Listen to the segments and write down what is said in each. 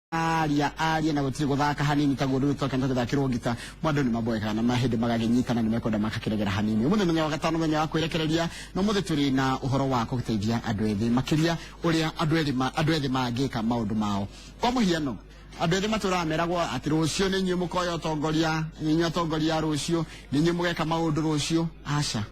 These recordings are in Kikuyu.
Aria aria na gutiri guthaka hanini taguo riu twakenda tugithakirwo ngita mwandu ni maboekaga na mahindi magakinyitana ni mekwenda makakiregera hanini. Umuthi muthenya wa gatano, muthenya wa kwirekereria, no muthi turi na uhoro wa guteithia andu ethi makiria uria andu ethi mangika maundu mao. Kwa muhiano, andu ethi maturaga meragwo ati rucio ni inyuĩ mukoya utongoria, ni inyuĩ atongoria a rucio, ni inyuĩ mugeka maundu rucio. Aca,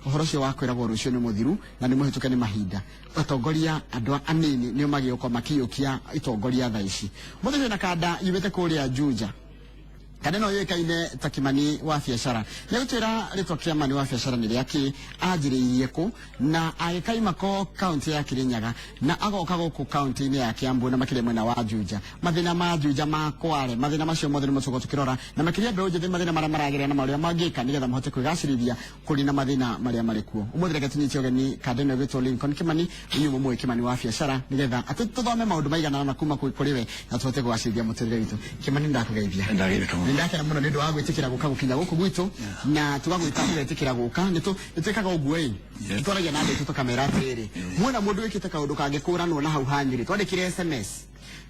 uhoro ucio wa kwiragwo rucio ni muthiru na ni muhituke ni mahinda. Atongoria andu anini nio magiuka makiyukia itongoria thaa ici. Muthi twina kanda yumite kuria Juja, kana no yũĩkaine ta Kimani wa Biacara. Nĩ gũtwĩra rĩtwa Kimani wa Biacara nĩ rĩakĩ, anjĩrĩirie kũ na agĩkaima ko kaunti ya Kirinyaga na agoka gũkũ kaunti-inĩ ya Kiambu na makĩria mwena wa Juja, mathĩna ma Juja ma Kware, mathĩna macio mothe nĩmo tũgũkorwo tũkĩrora, na makĩria mbeũ njĩthĩ, mathĩna marĩa maragerera na marĩa mangĩka nĩgetha mahote kwĩgacĩrithia kũrĩ na mathĩna marĩa marĩ kuo. Ũmũthĩ reke tũnyite ũgeni kanda ĩno ĩgwĩtwo Lincoln Kimani, inyuĩ mũmũĩ Kimani wa Biacara, nĩgetha atĩ tũthome maũndũ maigana ũna kuma kũrĩ we na tũhote kũgacĩrithia mũtũrĩre witũ. Kimani, ndakũgeithia. Ndageithĩka mũno. Nĩndakena mũno nĩ ũndũ wa gwĩtĩkĩra gũka gũkinya gũkũ gwitũ na tũgagwĩta ũgetĩkĩra gũka. Nĩ twĩkaga ũguo ĩ, twaragia na andũ aitũ tũkamera atĩrĩrĩ, muona mũndũ wĩkĩte kaũndũ kangĩkũranwo na hau hanyu rĩ, twandĩkĩre SMS,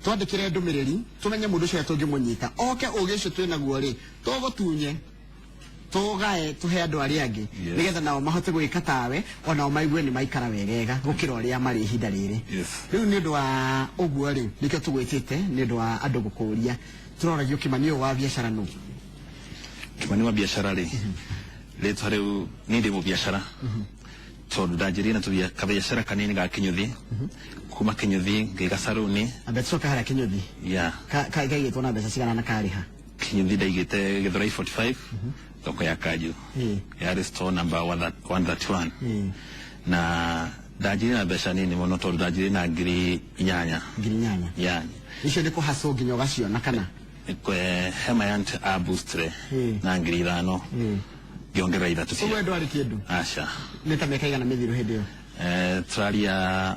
twandĩkĩre ndũmĩrĩri, tũmenye mũndũ ũcio tũngĩmũnyita oke ũgĩ ũcio twĩnaguo rĩ, tũgũtunye tũgae tũhe andũ arĩa angĩ nĩgetha nao mahote gwĩka tawe, onao maigue nĩ maikara wegega gũkĩra ũrĩa marĩ ihinda rĩrĩ. Rĩu nĩ ũndũ wa ũguo rĩ, nĩkĩo tũgwĩtĩte, nĩ ũndũ wa andũ gũkũria tũroragio Kimani ũyũ wa Biacara nũ? Kimani wa Biacara rĩ, rĩtwa rĩu niĩ ndĩ mũbiacara tondũ ndanjĩrĩire na kabiacara kanini ga kĩnyũthi. Kuma kĩnyũthi ngĩiga saruni. Ambe tũcoke harĩa kĩnyũthi. Kaigĩtwo na mbeca cigana na karĩha? Kĩnyũthi ndaigĩte Gĩthũrai 45, thoko ya Kanju. Yarĩ store number 131. Na ndanjĩrĩire na mbeca nini mũno tondũ ndanjĩrĩire na 8,000. 8,000? Yeah. Icio nĩ kũhacwo nginya ũgaciona kana? Kwe hema ya a boostre na 5,000, ngĩongerera ithatũ cia Ũguo ndwarĩ kĩndũ? Aca. Nĩ ta mĩaka igana mĩthiru hĩndĩ ĩyo? Tũraria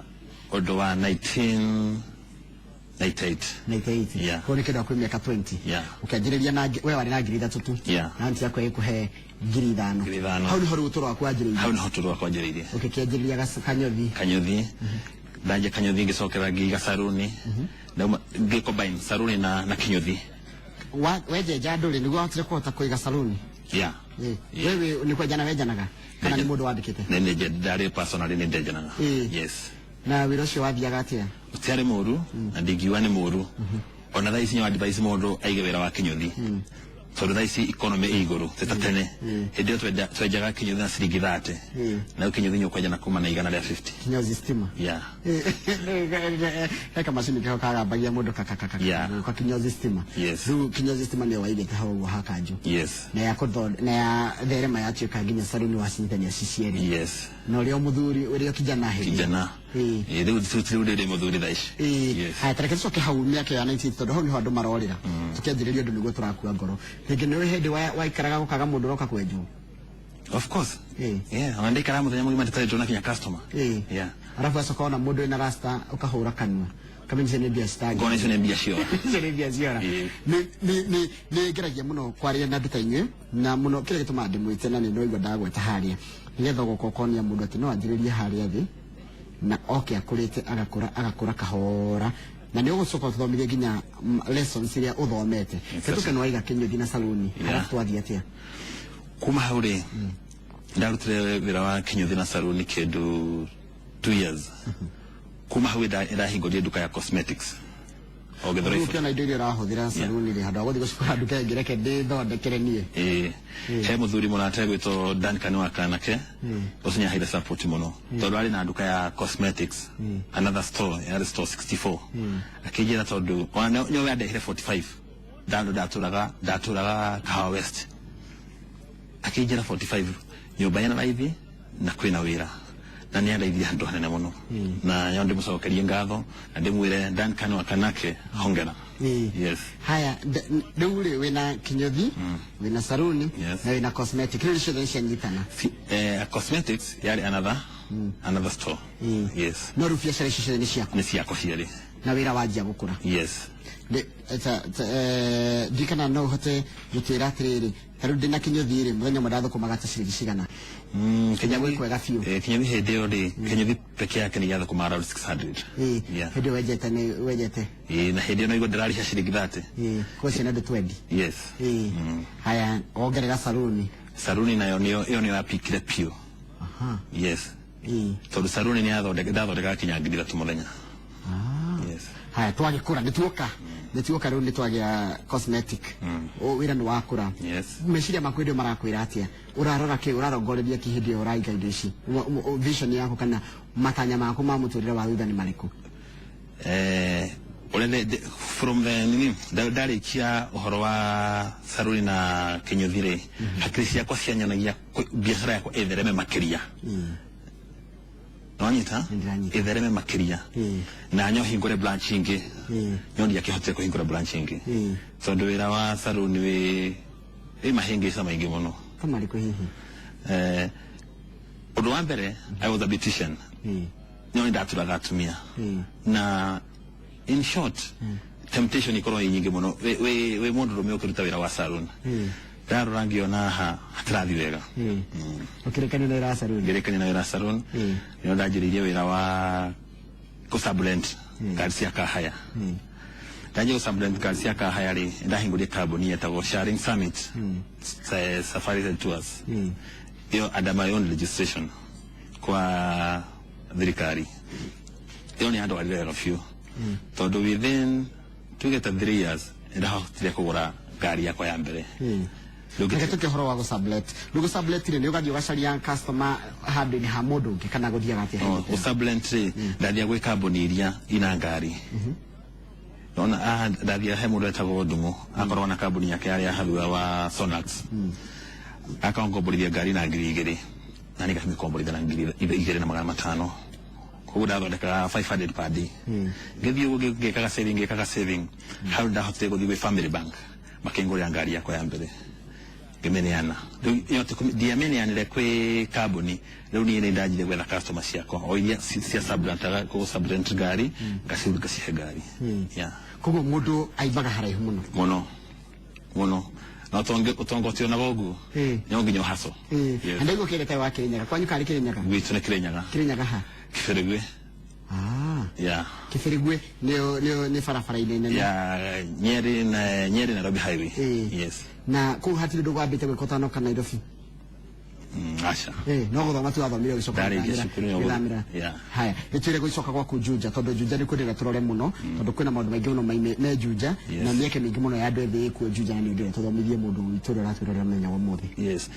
ũndũ wa 1998. 98? Yeah. Koguo nĩ kĩndũ hakuhĩ mĩaka 20. Yeah. Ũkĩanjĩrĩria na we warĩ na 3,000 tu? Yeah. Na aunty yaku ĩgĩkũhe 5,000? 5,000. Hau nĩho rĩu ũtũro waku wanjĩrĩirie? Hau nĩho ũtũro wakwa wanjĩrĩirie. Ũkĩkĩanjĩrĩria kanyothi? Kanyũthi. Ndanjia kanyũthi ngĩcokera ngĩiga saruni. Ndauma ngĩ combine saruni na kĩnyũthi. Wenjenja andũ rĩ, nĩguo wahotire kũhota kũiga saluni? Yeah. Wewe nĩ kwenjana wenjanaga kana nĩ mũndũ wandĩkĩte? Nĩ ndarĩ personally nĩ ndenjanaga. Yes. Na wĩra ũcio wathiaga atĩa? Ũtiarĩ mũru na ndingiuga nĩ mũru. Ona thaa ici no advise mũndũ aige wĩra wa kĩnyũthi tondũ thaa ici economy ĩ igũrũ ti ta tene. Hĩndĩ ĩyo twenjaga kĩnyũthi na ciringi 30, na rĩu kĩnyũthi nĩ ũkwenja na kuma na 150. Kinyozi stima? Yeah. He kamacini keho kagambagia mũndũ kakakaka ka kinyozi stima. Rĩu kinyozi stima nĩyo waigĩte hau ũguo ha Kanju? Yes. Na ya kũtho na ya therema yatuĩka nginya saluni wacinyitania ci cierĩ? Yes. Na ũrĩa o mũthuri, ũrĩa o kijana hĩndĩ ĩyo? Kijana. Ĩ, rĩu ndĩ mũthuri thaa ici. Yes. Haya, tareke tũcoke hau mĩaka ya 90 tondũ hau nĩho andũ marorĩra tũkĩanjĩrĩria ũndũ nĩguo tũrakua ngoro. Rĩngĩ nĩ hĩndĩ waikaraga gũkaga mũndũ ũroka kwenjwo? Of course. Yeah, ona ndikara mũthenya mũgima ndĩtarĩ ndona kinya customer. Yeah. Arabu acoka ona mũndũ wĩna rasta ũkahũra kanua kamenya icio nĩ mbia citangĩ. Ngona icio nĩ mbia ciora. Icio nĩ mbia ciora. Nĩ ngeragia mũno kwaria na andũ ta inyuĩ, na mũno kĩrĩa gĩtũmaga ndĩmwĩte na nĩ ndaigua ndagweta harĩa nĩgetha ũgoka ũkonia mũndũ atĩ no anjĩrĩrie harĩa thĩ na oke akũrĩte, agakũra agakũra kahora, na nĩ ũgũcoka ũtũthomithie nginya lessons iria ũthomete. Kĩtũke nĩ waiga kĩnyũthi na saluni, arabu twathiĩ atĩa? Kuma hau rĩ, ndarutire wĩra wa kĩnyũthi na saruni kĩndũ 2 years. Kuma hau ndahingũrire nduka ya cosmetics o Gĩthũrai. Rĩu ũkĩona indo iria ũrahũthĩra saluni rĩ, handũ ha gũthiĩ gũcikora nduka ĩngĩ, reke ndĩthondekere niĩ. Ĩĩ, he mũthuri mũrata gwĩtwo Duncan wa Kanake, ũcio nĩaheire support mũno tondũ arĩ na nduka ya cosmetics, another store yarĩ store 64. Akĩnjĩra tondũ ona nĩwe andehire 45 ndando, ndatũraga Kahawa West. Akĩnjĩra 45 nyũmba ĩna raithi na kwĩna wĩra, na nĩ andeithirie handũ hanene mũno, na nyo ndĩmũcokerie ngatho na ndĩmwĩre, "Duncan wa Kanake, hongera." Yes. Haya, rĩu rĩ, wĩna kinyothi, wĩna saruni, na wĩna cosmetic, rĩu ciothe nĩcianyitana? Cosmetics yarĩ another store. Yes. No rĩu biacara icio ciothe nĩ ciaku? Nĩ ciakwa cierĩ. Na wĩra wanjia gũkũra? Yes. Ndikana no ũhote gũtwĩra atĩrĩrĩ, ta rĩu ndĩna kĩnyũthi rĩ, mũthenya ũmwe ndathũkũmaga ta ciringi cigana? Kinya kwega biũ. Kinyothi hĩndĩ ĩyo rĩ, kinyothi peke yake nĩ gĩathũkũma around 600. Yeah. Hĩndĩ ĩyo wenjete nĩ wenjete. Na hĩndĩ ĩyo naigua ndĩrarĩha ciringi 30. Kwa ciana ndũ 20. Yes. Haya, wongerera saruni. Saruni nayo nĩyo ĩyo nĩyo yapikire piũ. Yes. Tondũ saruni nĩ yathondeka ndathondekaga kinya 3,000 mũthenya. Yes. Haya, twagĩkũra nĩtuoka nĩtuoka rĩu nĩtwagĩa cosmetic. Wĩra nĩ wakũra. Yes. Meciria maku hĩndĩ ĩyo marakwĩra atĩa? Ũrarora kĩ, ũrarongoreria kĩ hĩndĩ ĩyo ũraiga indo ici? Vision yaku kana matanya maku ma mũtũrĩre wa thutha nĩ marĩkũ? Ũrĩa from the nini ndarĩkia ũhoro wa saruni na kĩnyũthi rĩ, hakiri ciakwa cianyonagia biacara yakwa ĩthereme makĩria. Nĩwanyita? Nĩndĩranyita. Ĩthereme makĩria. Na nyo hingũre branch ingĩ. Nyo ndiakĩhotire kũhingũra branch ingĩ. Tondũ wĩra wa saruni wĩ mahĩngĩca maingĩ mũno. Ta marĩkũ hihi? Ũndũ wa mbere, I was a beautician. Nyo nĩndaturaga atumia. Na in short, temptation ikorwo ĩ nyingĩ mũno. Wĩ mũndũrũme ũkĩruta wĩra wa salon. Ndarora ngĩona haha hatirathi wega. Ũkĩrĩkania na wĩra wa salon? Ngĩrĩkania na wĩra wa salon. Nĩo ndanjĩrĩirie wĩra wa gũ-sublent ngari cia kahaya. Ndanjia gũ-sublent ngari cia kahaya rĩ, ndahingũrire kambuni yetagwo Sharing Summit Safaris and Tours. Ĩyo under my own registration kwa thirikari. Ĩyo nĩ yandwarire wega biũ. Tondũ within tuge ta 3 years nĩndahotire kũgũra ngari yakwa ya mbere. Reke tũke ũhoro wa gũ-sublet. Rĩu gũ-sublet rĩ, nĩ ũgathiĩ ũgacaria customer handũ-inĩ ha mũndũ ũngĩ kana gũthiaga atĩa? Gũ-sublet rĩ, ndathiaga gwĩ kambuni iria ina ngari. Nona ndathiaga he mũndũ etagwo Ndung'u, akoragwo na kambuni yake yarĩ ya thutha wa Sonax. Akankomborithia ngari na 2,000 na niĩ ngamĩkomborithia na 2,500. Koguo ndathondekaga 500 per day. Ngĩthiĩ ũguo ngĩkaga saving, ngĩkaga saving. Hau ndahotire gũthiĩ gwĩ Family Bank makĩngũrĩra ngari yakwa ya mbere. Ngĩmĩneana. Rĩu ĩyo ti ndiamĩneanire kwĩ kambuni. Rĩu niĩ nĩ ndanjire gwetha customer ciakwa o iria cia subrentaga kũ subrent ngari, ngacihe ngari. Yeah. Koguo mũndũ aimbaga haraihu mũno. Mũno. Mũno. Na ũtonga ũtionaga ũguo. No nginya ũhaco. Yes. Na ndaigua kĩrĩa wa Kĩrĩnyaga. Kwanyu karĩ Kĩrĩnyaga? Gwitũ nĩ Kĩrĩnyaga. Kĩrĩnyaga ha? Kĩbĩrĩgwe. Yeah. Kĩbĩrĩgwe nĩ barabara-inĩ nene. Ya Nyeri na Nyeri Nairobi Highway. Yes. Na kũu hatirĩ ũndũ wambĩte gwĩka ũtanoka Nairobi? Aca. No gũthoma tu wathomire ũgĩcoka Ndarĩkia cukuru nĩ ũguo. gĩthamĩra. Yeah. Haya, nĩtwĩre gũcoka gwaku Juja, tondũ Juja nĩ kwendera tũrore mũno, tondũ kwĩna maũndũ maingĩ mũno me Juja, na mĩeke mĩingĩ mũno ya andũ ethĩ ĩkuo Juja, na nĩ ũndũ tũthomithie mũndũ witũ ũrĩa ũratwĩrorera mũthenya wa ũmũthĩ. Yes.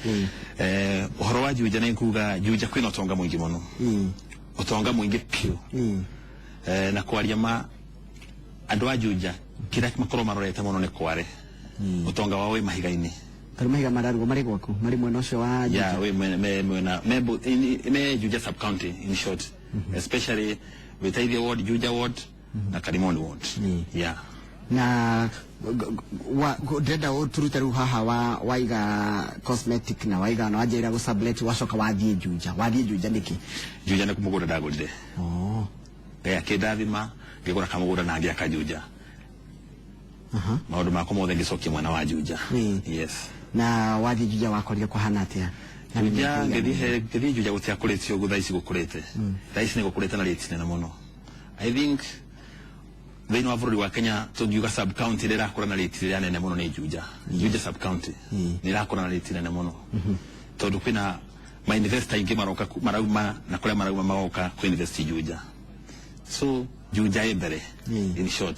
Ũhoro wa Juja nĩ kuga Juja kwĩna ũtonga mũingĩ mũno. Ũtonga mũingĩ biũ. Na kwaria ma andũ a Juja kĩrĩa makorwo marorete mũno nĩ kware. Ũtonga wao wĩ mahiga-inĩ. Tarĩ mahiga mararugwo marĩ gwaku, marĩ mwena ũcio wa Juja? Yeah, wĩ mwena, me Juja sub county in short. Especially Wĩteithie ward, Juja ward na Karimoni ward. Yeah. Na ndĩrenda ũtũrute rĩu haha waiga cosmetic na waiga na wanjĩra gũ sublet, wacoka wathiĩ Juja. Wathiĩ Juja nĩkĩ? Juja nĩ mũgũnda ndagũrire. Ngai akĩndathima, ngĩgũra kamũgũnda na ngĩaka Juja. Maũndũ makwa mothe ngĩcokia mwena wa Juja. Yes. Na wathiĩ Juja wakorire kũhana atĩa? Na nĩ Juja, mĩaka ĩigana? ngĩthiĩ Juja gũtiakũrĩte ũguo thaa ici gũkũrĩte. Thaa ici nĩ gũkũrĩte na rate nene mũno. I think thĩinĩ wa bũrũri wa Kenya tũngiuga sub county ĩrĩa ĩrakũra na rate ĩrĩa nene mũno nĩ Juja. Juja sub county nĩ ĩrakũra na rate nene mũno. Tondũ kwĩna ma investor aingĩ maroka marauma na kũrĩa marauma magoka kũ invest Juja. So Juja ĩ mbere in short.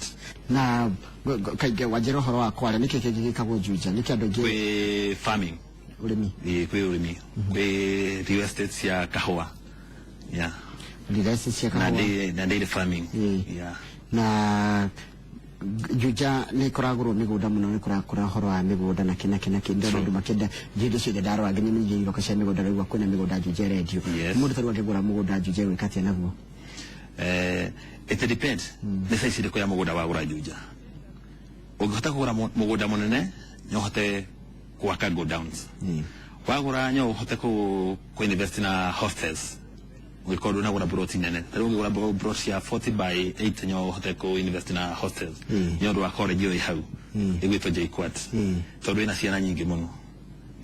Na kaingĩ wanjĩra ũhoro wa kware, nĩkĩ kĩngĩ gĩkagwo Juja? Nĩkĩ andũ aingĩ kwĩ farming? Ũrĩmi. Ĩĩ, kwĩ ũrĩmi. Kwĩ real estate cia kahũa. Yeah. Real estate cia Na kahũa. Dairy farming. Yeah. Na Juja nĩ kũragũrwo mĩgũnda mũno, nĩ kũrakũra ũhoro wa mĩgũnda na kĩ na kĩ na kĩ. Ndĩrona andũ makĩenda hĩndĩ ciothe ndarora nginya ningĩ iroka cia mĩgũnda rĩu kwĩna mĩgũnda Juja ĩrendio. Mũndũ ta rĩu angĩgũra mũgũnda Juja egwĩka atĩa naguo? It depends. Nĩ size ĩrĩkũ ya mũgũnda wagũra Juja. Ũngĩhota kũgũra mũgũnda mũnene, no ũhote gwaka go downs. Wagũra no ũhote ku invest na hostels. Ũngĩkorwo ndũnagũra plot nene. Ta rĩu ũngĩgũra plot ya 40 by 8 no ũhote ku invest na hostels. Nĩ ũndũ wa college ĩyo ĩ hau. Ĩgwĩtwo JKUAT. Tondũ ĩna ciana nyingĩ mũno.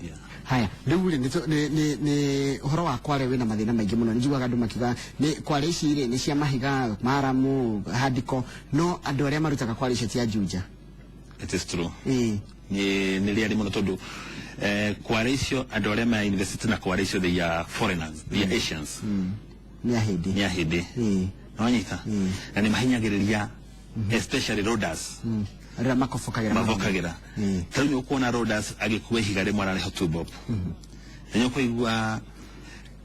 Yeah. Haya, rĩu rĩ, nĩ ũhoro wa kware wĩna mathĩna maingĩ mũno. Nĩ njiguaga andũ makiuga nĩ kware ici rĩ nĩ cia mahiga maramu handiko, no andũ arĩa marutaga kware icio ti a Juja. It is true. Ĩĩ. Nĩ rĩarĩ mũno tondũ kware icio, andũ arĩa ma invest na kware icio, they are foreigners, they are Asians. Nĩ ahĩndĩ. Nĩ ahĩndĩ. Nĩwanyita? Na nĩ mahinyagĩrĩria especially loaders. Arĩa makobokagĩra. Mavokagĩra. Ta rĩu nĩ ũkuona loaders agĩkua ihiga rĩmwe ararĩhwo 2 bob, na nĩ ũkũigua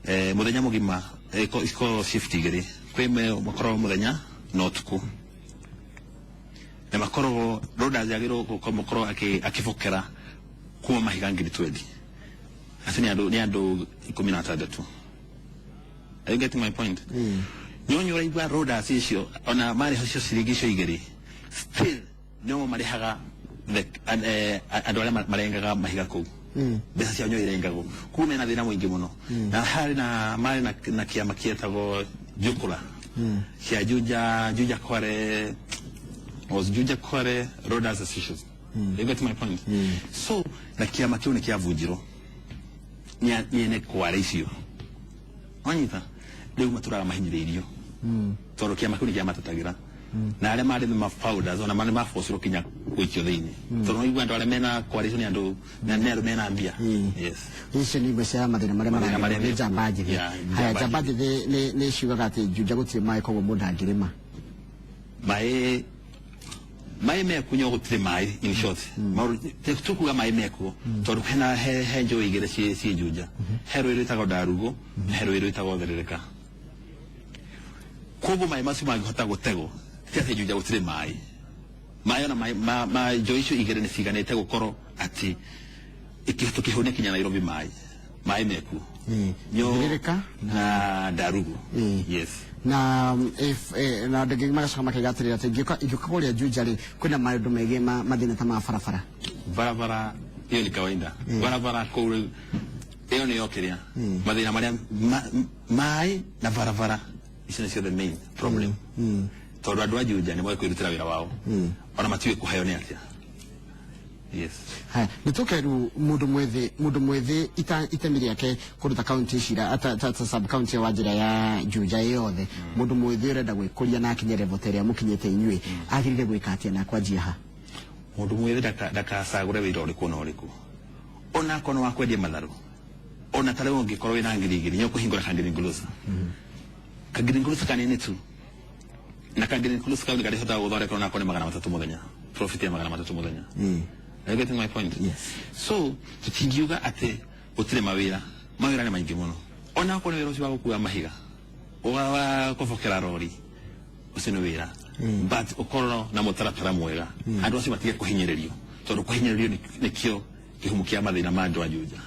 mũthenya mũgima, ikoragwo shift igĩrĩ, kwĩ makoragwo mũthenya na ũtukũ, na makoragwo loaders yagĩrĩirwo gũkorwo akĩbokera kuma mahiga 20,000. Acio nĩ andũ 16. Are you getting my point? Nyonyi ũraigua loaders icio ona marĩha icio ciringi icio igĩrĩ, still nĩo marĩhaga andũ arĩa marengaga mahiga kũu. Mbeca ciao nĩo irengagwo kũu. Mena thĩna mũingĩ mũno, na harĩ na marĩ na kĩama kĩetagwo Jukura cia Juja Kware, was Juja Kware Loaders Association. You get my point? So na kĩama kĩu nĩ kĩavunjirwo nĩ ene kware icio. Wanyita? Rĩu matũraga mahinyĩrĩirio tondũ kĩama kĩu nĩ kĩamatetagĩra, na arĩa marĩ ma founders ona marĩ mabocirwo kinya gũikio thĩinĩ, tondũ nĩigua andũ arĩa mena kware icio nĩ andũ mena mbia. Yes. Icio nĩ imwe cia mathĩna marĩa Mathĩna marĩa maragerwo nĩ mekuo. njamba njĩthĩ. Yeah, Haya, njamba njamba njĩthĩ nĩ ciugaga atĩ Juja gũtirĩ maĩ, koguo mũndũ angĩrĩma. Maĩ mekuo, gũtirĩ maĩ. In short, tukuga maĩ mekuo tondũ hena he njũĩ igĩrĩ ciĩ Juja. He rũĩ rwĩtagwo Ndarugo na he rũĩ rwĩtagwo Therereka. Koguo maĩ macio mangĩhota gũtegwo, ti atĩ Juja gũtirĩ maĩ. Maĩ ona maĩ ma njũĩ icio igĩrĩ nĩ ciganĩte gũkorwo atĩ tũkĩhũnia kinya Nairobi. Maĩ mekuo. Therereka na Ndarugo. Yes. Na if na andũ angĩ magacoka makaiga atĩrĩrĩ, atĩ ingĩũka kũrĩa Juja rĩ, kwĩna maũndũ maingĩ mathĩna ta ma barabara. Barabara hiyo ni kawaida. Barabara kũu rĩu ĩyo nĩyo kĩrĩa mathĩna marĩa maĩ na barabara icio nĩcio the main problem, tondũ andũ a Juja nĩ moĩ kwĩrutĩra wĩra wao, ona matiũĩ kũheo nĩ atĩa. Yes. Haya, nĩ tũke rĩu mũndũ mwĩthĩ itemi rĩake kũndũ ta kaunti ici ta sub county ya Wanjĩra ya Juja ĩyothe. Mũndũ mwĩthĩ ũrenda gwĩkũria na akinye level ta ĩrĩa mũkinyĩte inyuĩ, agĩrĩire gwĩka atĩa na kwanjia ha? Mũndũ mwĩthĩ ndakacagũre wĩra ũrĩkũ na ũrĩkũ, ona akorwo nĩ wa kwendia matharũ. Ona ta rĩu ũngĩkorwo wĩna 2,000, nĩ ũkũhingũra ka green grocer, ka green grocer kanini tu, na ka green grocer kau nĩ karĩhotaga gũthondeka ona akorwo nĩ 300 mũthenya, profit ya 300 mũthenya. Are you getting my point? Yes. So tũtingiuga atĩ gũtirĩ mawĩra. Mawĩra nĩ maingĩ mũno. Ona akorwo nĩ wĩra ũcio wa gũkua mahiga, wa kũbokera rori, ũcio nĩ wĩra, but ũkorwo na mũtaratara mwega. Andũ acio matige kũhinyĩrĩrio, tondũ kũhinyĩrĩrio nĩkĩo kĩhumo kĩa mathĩna ma andũ a Juja,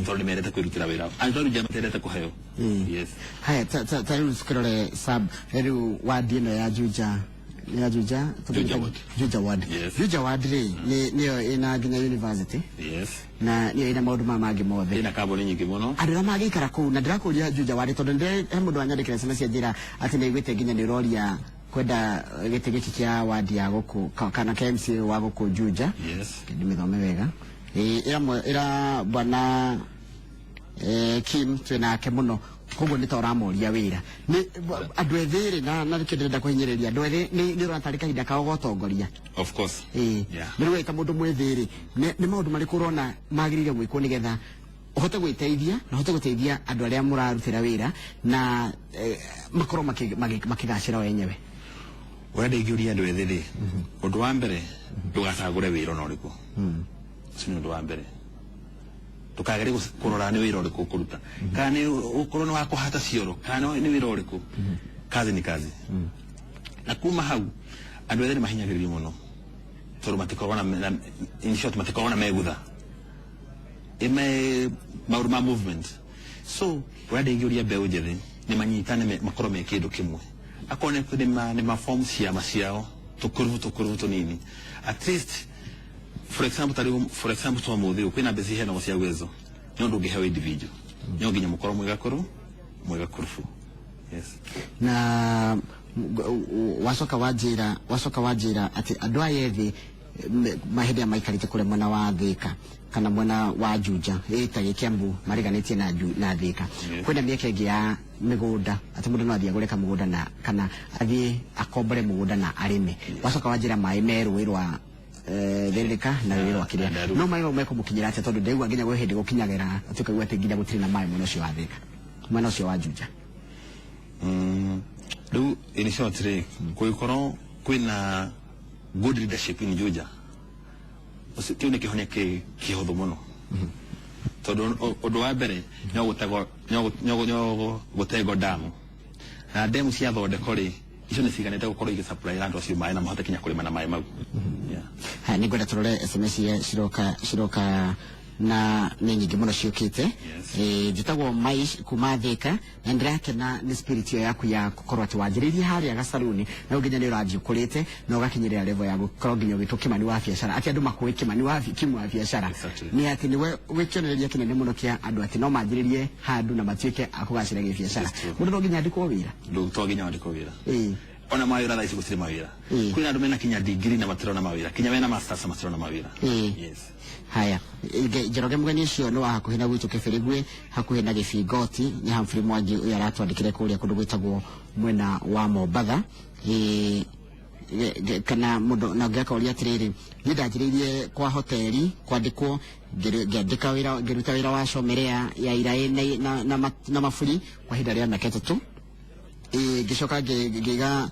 tondũ nĩ mendete kwĩrutĩra wĩra. Andũ a Juja matendete kũheo. Yes. Haya, ta rĩu tukĩrore sub rĩu wadi ĩno ya Juja, ya Juja. Juja Ward. Juja Ward. Yes. Juja Ward rĩ, nĩyo ĩna nginya university na nĩyo ĩna maũndũ maya mangĩ mothe. Ĩna kambuni nyingĩ mũno. Andũ arĩa mangĩikara kũu, na ndĩrakũria Juja Ward tondũ he mũndũ wanyandĩkĩra SMS cia njĩra atĩ nĩ aiguĩte nginya nĩ ũroria kwenda gĩtĩ gĩkĩ kĩa wadi ya gũkũ kana kĩa MCA wa gũkũ Juja. Ndĩmĩthome wega. Ĩra bwana Kim twĩ nake mũno, koguo nĩ ta ũramoria wĩra nĩ andũ ethĩ rĩ, na nĩkĩo ndĩrenda kũhinyĩrĩria andũ ethĩ, nĩ ũrona tarĩ kahinda kao gotongoria. Of course. Nĩ rĩu ta mũndũ mwĩthĩ rĩ, nĩ maũndũ marĩkũ ũrona magĩrĩire gwĩkwo nĩgetha ũhote gwĩteithia na ũhote gũteithia andũ arĩa mũrarutĩra wĩra na makorwo makĩgacĩra o enyewe? Ũrĩa ndingĩũria andũ ethĩ rĩ, ũndũ wa mbere, ndũgacagũre wĩra ona ũrĩkũ. Ũcio nĩ ũndũ wa mbere. Ndũkagerie kũrora nĩ wĩra ũrĩkũ ũkũruta, kana nĩ ũkorwo nĩ wa kũhata cioro, kana nĩ wĩra ũrĩkũ. Kazi ni kazi. Na kuma hau, andũ ethĩ nĩ mahinyagĩrĩrio mũno tondũ matikoragwo na, in short, matikoragwo na megutha ime maũndũ ma movement. So ũrĩa ndingĩũria mbeũ njĩthĩ nĩ manyitane, makorwo me kĩndũ kĩmwe, akorwo nĩ ma form ciama ciao, tũkurubu tũkurubu tũnini at least. For example, tarĩu for example twa mũthĩ kwĩna mbeca iheanagwo cia Uwezo, nĩ ũndũ ũngĩheo individual, no nginya mũkorwo mwĩ gakurubu. Yes. Na wacoka wanjĩra atĩ andũ aya ethĩ Mahĩndĩ aya maikarĩte kũrĩa mwena wa Thĩka kana mwena wa Juja, ĩta Gĩkĩambu, mariganĩtie na na Thĩka. Kwĩna mĩeke ĩngĩ ya mĩgũnda atĩ mũndũ no athiĩ agũre kamũgũnda na kana athiĩ akombore mũgũnda na arĩme, wacoka wanjĩra maĩ me rũĩ rwa Thĩrĩrĩka na rũĩ rwa kĩrĩa. Ndaru. No maĩ mau mekũmũkinyĩra atĩa? Tondũ ndaigua nginya gwĩ hĩndĩ gũkinyagĩra atĩ ũkaigua atĩ nginya gũtirĩ na maĩ mwena ũcio wa Thĩka, mwena ũcio wa Juja. Rĩu in short rĩ, kũngĩkorwo kwĩna good leadership in Juja, kĩu nĩ kĩhonia kĩhũthũ mũno, tondũ ũndũ wa mbere no gũtegwo no gũtegwo damu, na demu ciathondekwo rĩ, icio nĩ ciganĩte gũkorwo igĩsupply andũ acio maĩ na mahote kinya kũrĩma na maĩ mau. Yeah. Haya, nĩ ngwenda tũrore SMS iria ciroka na nĩ nyingĩ mũno ciũkĩte. Njĩtagwo Maish kuma Thĩka na ndĩrakena nĩ spirit ĩyo yaku ya gũkorwo atĩ wanjĩrĩirie harĩa gacaruni na nginya nĩ ũrathiĩ ũkũrĩte na ũgakinyĩrĩra level ya gũkorwo nginya ũgĩtwo Kĩmani wa biacara, atĩ andũ makũĩ Kĩmani wa Kimu wa biacara. Nĩ atĩ nĩwe wĩ kĩonereria kĩnene mũno kĩa andũ atĩ no manjĩrĩrie handũ na matuĩke a kũgacĩra gĩbiacara. It's true. Mũndũ no nginya andĩkwo wĩra? Ndũ to nginya wandĩkwo wĩra. Ona mawĩra thaa ici gũtirĩ mawĩra. Kwĩna andũ mena kinya degree na matirona mawĩra, kinya mena masters na matirona mawĩra. Yes. Haya, Njoroge Mũgeni ũcio nĩ wa hakuhĩ na gwitũ Kĩbĩrĩgwe, hakuhĩ na Gĩbingoti. Nĩ Humphrey Mwangi ũyũ aratwandĩkire kũrĩa kũndũ gwĩtagwo mwena wa Mombatha. Kana mũndũ na ũngĩ akoria atĩrĩrĩ, niĩ ndanjĩrĩirie kwa hoteli kwandĩkwo, ngĩandĩka wĩra, ngĩruta wĩra wa comerea ya iraĩ na maburi kwa ihinda rĩa mĩaka 3. Ngĩcoka ngĩiga,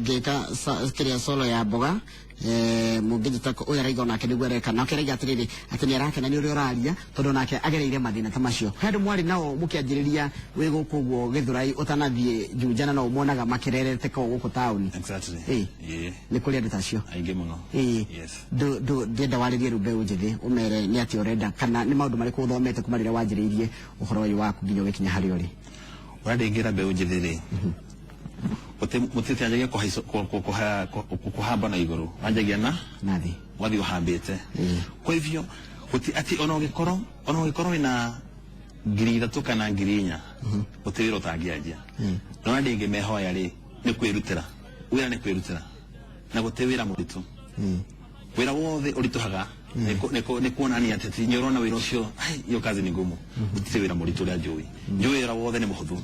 ngĩka kĩrĩa solo ya mboga. Mũngĩnjĩta ũyũ araiga onake nĩguo areka, nake araiga atĩrĩrĩ atĩ nĩ arakena nĩ ũrĩa ũraria, tondũ onake agereire mathĩna ta macio. He andũ mwarĩ nao mũkĩanjĩrĩria wĩ gũkũ ũguo Gĩthũrai ũtanathiĩ Juja, na no ũmonaga makererete kũu gũkũ taũni? Exactly. Nĩ kũrĩ andũ ta acio? Aingĩ mũno. Yes. Ndĩrenda warĩrie rĩu mbeũ njĩthĩ, ũmere nĩ atĩa ũrenda kana nĩ maũndũ marĩkũ ũthomete kuma rĩrĩa wanjĩrĩirie ũhoro ũyũ waku nginya ũgĩkinya harĩa ũrĩ. Ũrĩa ndĩngĩra mbeũ njĩthĩ rĩ, mũtĩtianjagia kũhamba na igũrũ, wanjagia na nathi wathiĩ ũhambĩte. Kwa hivyo gũti atĩ ona ũngĩkorwo wĩna 3,000 kana 4,000, gũtirĩ wĩra ũtangĩanjia. Na ũrĩa ndĩngĩmehoya rĩ, nĩ kwĩrutĩra. Wĩra nĩ kwĩrutĩra na gũtirĩ wĩra mũritũ. Wĩra wothe ũritũhaga nĩ kuonania atĩ ti nĩ ũrona wĩra ũcio, "Ai, hiyo kazi ni ngumu." Gũtirĩ wĩra mũritũ ũrĩa njũĩ. Njũĩ wĩra wothe nĩ mũhũthũ.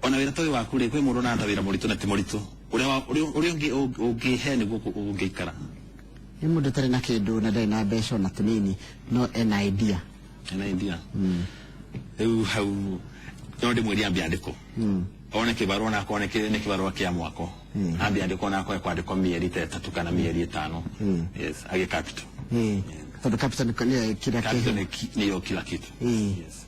Ona wĩra ta ũyũ waku rĩ, kwĩ mũndũ onaga ta wĩra mũritũ na ti mũritũ. Ũrĩa ũngĩ ũngĩhe nĩguo ũngĩikara. Nĩ mũndũ ũtarĩ na kĩndũ na ndarĩ na mbeca ona tũnini, no ena idea. Ena idea. Rĩu hau no ndĩmwĩrie ambie andĩkwo, one kĩbarũa, nako one nĩ kĩbarũa kĩa mwako, ambie andĩkwo nako ekwandĩkwo mĩeri ta 3 kana mĩeri 5. Yes, agĩe capital. Tondũ capital nĩyo kĩrĩa Capital nĩyo kila kitu. Yes.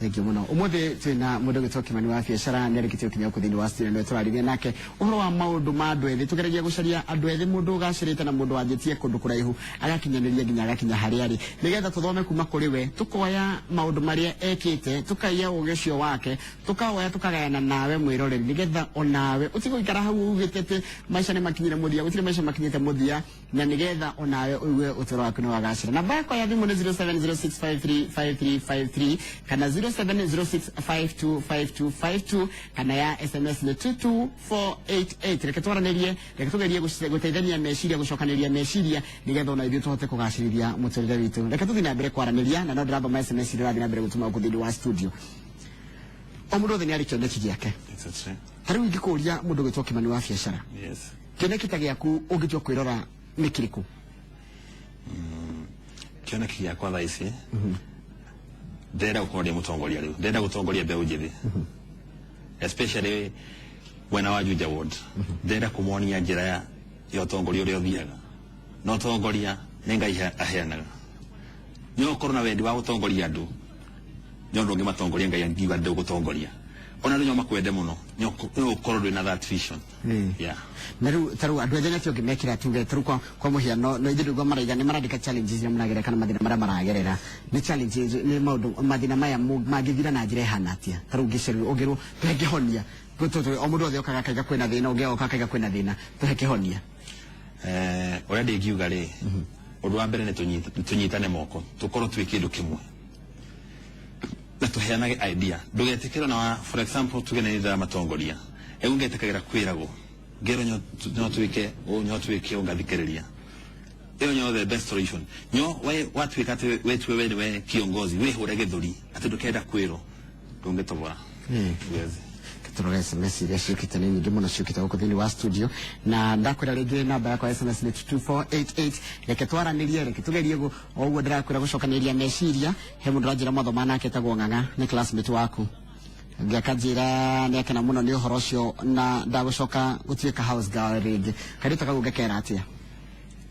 Thank you mũno. Ũmũthĩ twĩna mũndũ ũgĩtwo Kĩmani wa biacara, nĩ arĩkĩtie gũkinya gũkũ thĩinĩ wa studio, nĩwe tũrarĩria nake ũhoro wa maũndũ ma andũ ethĩ. Tũgeragia gũcaria andũ ethĩ, mũndũ ũgacĩrĩte na mũndũ wanjĩtie kũndũ kũraihu agakinyanĩria nginya agakinya harĩa arĩ, nĩgetha tũthome kuma kũrĩ we, tũkoya maũndũ marĩa ekĩte, tũkaiya ũgĩ ũcio wake, tũkawoya tũkagayana nawe mwĩroreri, nĩgetha onawe ũtige gũikara hau ugĩte atĩ maica nĩ makinyire mũthia. Gũtirĩ maica makinyĩte mũthia, na nĩgetha onawe ũigue ũtũũro waku nĩ wagacĩra. Namba yakwa ya thimũ nĩ 0706535353 kana 0706525252, kana ya SMS nĩ 22488. Reke twaranĩrie, reke tũgerie gũteithania meciria, gũcokanĩria meciria, nĩgetha ona ithuĩ tũhote kũgacĩrithia mũtũrĩre witũ. Reke tũthiĩ na mbere kwaranĩria, na no ndĩramba ma SMS iria ũrathiĩ na mbere gũtũma gũkũ thĩinĩ wa studio. O mũndũ wothe nĩ arĩ kĩoneki gĩake. Ta rĩu ingĩkũria, mũndũ ũgwĩtwo Kĩmani wa biacara, kĩoneki ta gĩaku ũngĩtua kwĩrora nĩ kĩrĩkũ? Kĩoneki gĩakwa thaa ici, ndĩrenda gũkorwo ndĩ mũtongoria. Rĩu ndĩrenda gũtongoria mbeũ njĩthĩ, especially mwena wa Juja Ward. Ndĩrenda kũmonia njĩra ya ũtongoria ũrĩa ũthiaga, na ũtongoria nĩ Ngai aheanaga. Nĩ ũkorwo na wendi wa gũtongoria andũ, nĩ ũndũ ũngĩmatongoria Ngai angiuga ndĩgũtongoria, ona andũ no makwende mũno, nĩ ũkorwo ndwĩ na that vision. Yeah. Na rĩu ta rĩu andũ ethĩ nĩatĩ ũngĩmekĩra, tuge ta rĩu kwa mũhiano, no ithuĩ nĩguo maraiga nĩ marandĩka challenges iria maragerera kana mathĩna marĩa maragerera, nĩ challenges, nĩ maũndũ, mathĩna maya mangĩthira na njĩra ĩhana atĩa? Ta rĩu ũngĩcerio ũngĩrwo tũhe kĩhonia. O mũndũ wothe okaga akaiga kwĩna thĩna, ũngĩ oka akaiga kwĩna thĩna, tũhe kĩhonia. Ũrĩa ndingiuga rĩ, ũndũ wa mbere nĩ tũnyitane moko, tũkorwo twĩ kĩndũ kĩmwe na tũheanage idea. Ndũgetĩkĩre na for example, tuge nĩ ndĩramatongoria, ĩu ngetĩkagĩra kwĩragwo, ngerwo no twĩke ũũ, no twĩke ũũ, ngathikĩrĩria. Ĩyo nĩyo the best solution. Nyo we watuĩka atĩ wetue we nĩwe kiongozi, wĩhũre gĩthũri atĩ ndũkenda kwĩrwo, ndũngĩtobora. Yes. Tũrore SMS iria ciũkĩte, nĩ nyingĩ mũno ciũkĩte gũkũ thĩinĩ wa studio, na ndakwĩra rĩngĩ namba yakwa ya SMS nĩ 2488. Reke twaranĩrie, reke tũgerie o ũguo ndĩrakwĩra gũcokanĩrĩria meciria. He mũndũ ũranjĩra mwathoma nake etagwo Ng'ang'a, nĩ classmate waku, ngĩakanjĩra nĩ akena mũno nĩ ũhoro ũcio na ndagũcoka gũtuĩka house girl rĩngĩ. Kairĩtu kau ũngĩkera atĩa?